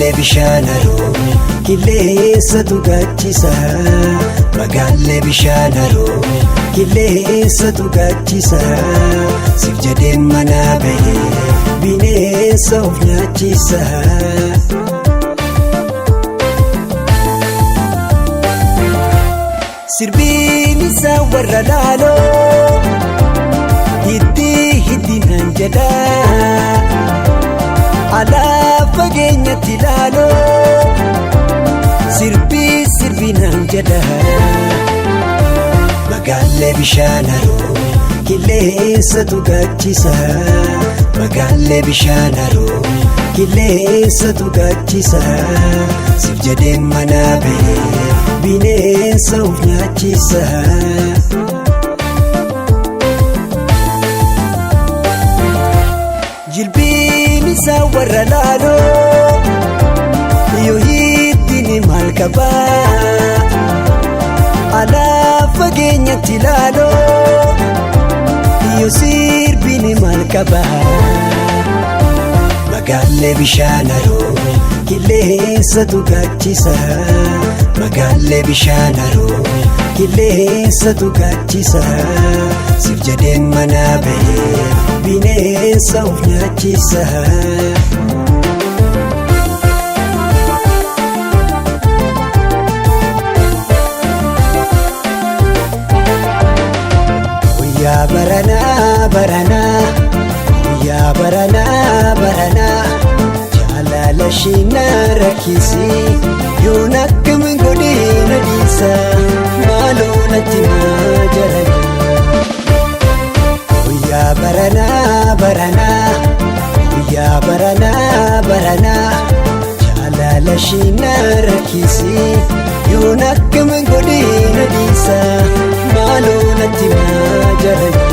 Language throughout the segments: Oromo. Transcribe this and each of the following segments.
Magaallee bishaan haroo qilleensatu gaachisa. Magaallee bishaan haroo qilleensatu gaachisa. Siif jedheen manaa bahee bineensa of nyaachisa. Sirbiin isaa warra laaloo hiddi hiddinaan jedha. Alaa fageenyatti ilaaloo sirbii sirbinaan jedha. Magaallee bishaan haroo qilleensatu gaachisa. Magaallee bishaan haroo qilleensatu gaachisa. Siif jedheen manaa bahee bineensa of nyaachisa. Jilbiin isaa warra laaloo yoo hiddini maal qabaa? Alaa fageenyatti ilaaloo yoo sirbini maal qabaa? Magaallee bishaan haroo qilleensatu gaachisa. Magaallee bishaan haroo qilleensatu gaachisa. Siif jedheen manaa bahee bineensa of nyaachisa. Guyyaa baranaa baranaa guyyaa baranaa baranaa jaalala ishee na rakkisi yoon akkam godhee na dhiisa maaloo natti maa jarana. Guyyaa baranaa baranaa guyyaa baranaa baranaa jaalala ishee na rakkisi yoon akkam godhee na dhiisa maaloo natti maa jarana.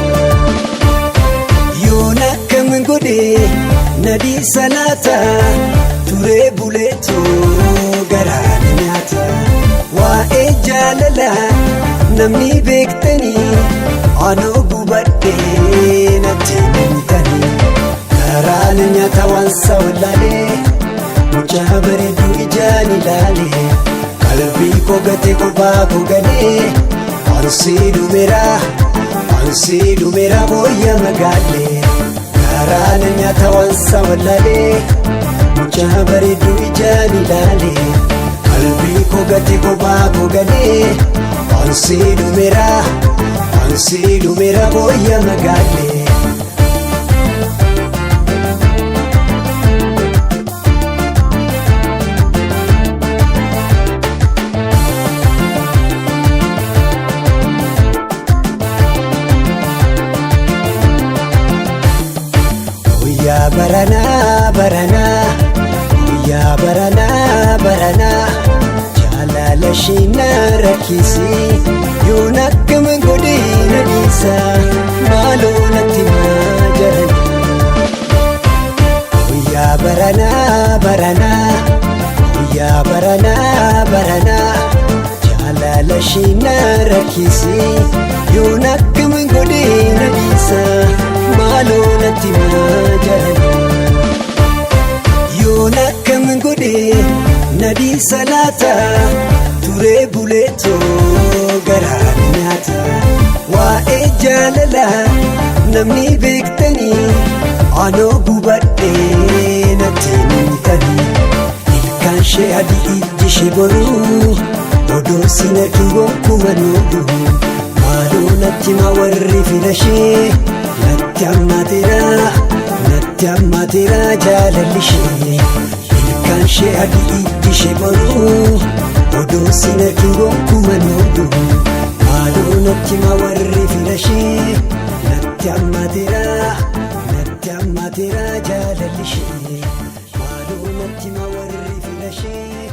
Yoon akkam godhee na dhiisa laata turee buleetu garaa na nyaata. Waa'ee jaalalaa namni beektanii anoo gubadhee natti himtanii. Garaa na nyaata waan sawwalaalee mucaa bareedduu ijaan ilaalee qalbii koo gatee kophaa koo galee ansii dhumeera ansii dhumeera booyya magaalee. Garaa na nyaata waan sawwalaalee mucaa bareedduu ijaan ilaalee qalbii koo gatee kophaa koo galee ansii dhumeera ansii dhumeera booyya magaalee. Guyyaa baranaa baranaa guyyaa baranaa baranaa jaalala ishee na rakkisi yoon akkam godhee na dhiisa maaloo natti maa jarana. Guyyaa baranaa baranaa guyyaa baranaa baranaa jaalala ishee na rakkisi yoon akkam godhee na dhiisa maaloo natti maa jarana. Yoon akkam godhee na dhiisa laata turee buleetoo garaa na nyaata. Waa'ee jaalalaa namni beektanii anoo gubadhee natti himtanii. Ilkaan ishee adii ijji ishee boruu odoo sin argin gonkumaa nuudhu. Maaloo natti maa warri filashee natti hammaateera natti hammaateera jaalalli ishee. Ilkaan ishee adii ijji ishee boruu odoo sin argin gonkumaa nuudhu. Maaloo natti maa warri filashee natti hammaateera natti hammaateera jaalalli ishee. Maaloo natti maa warri filashee.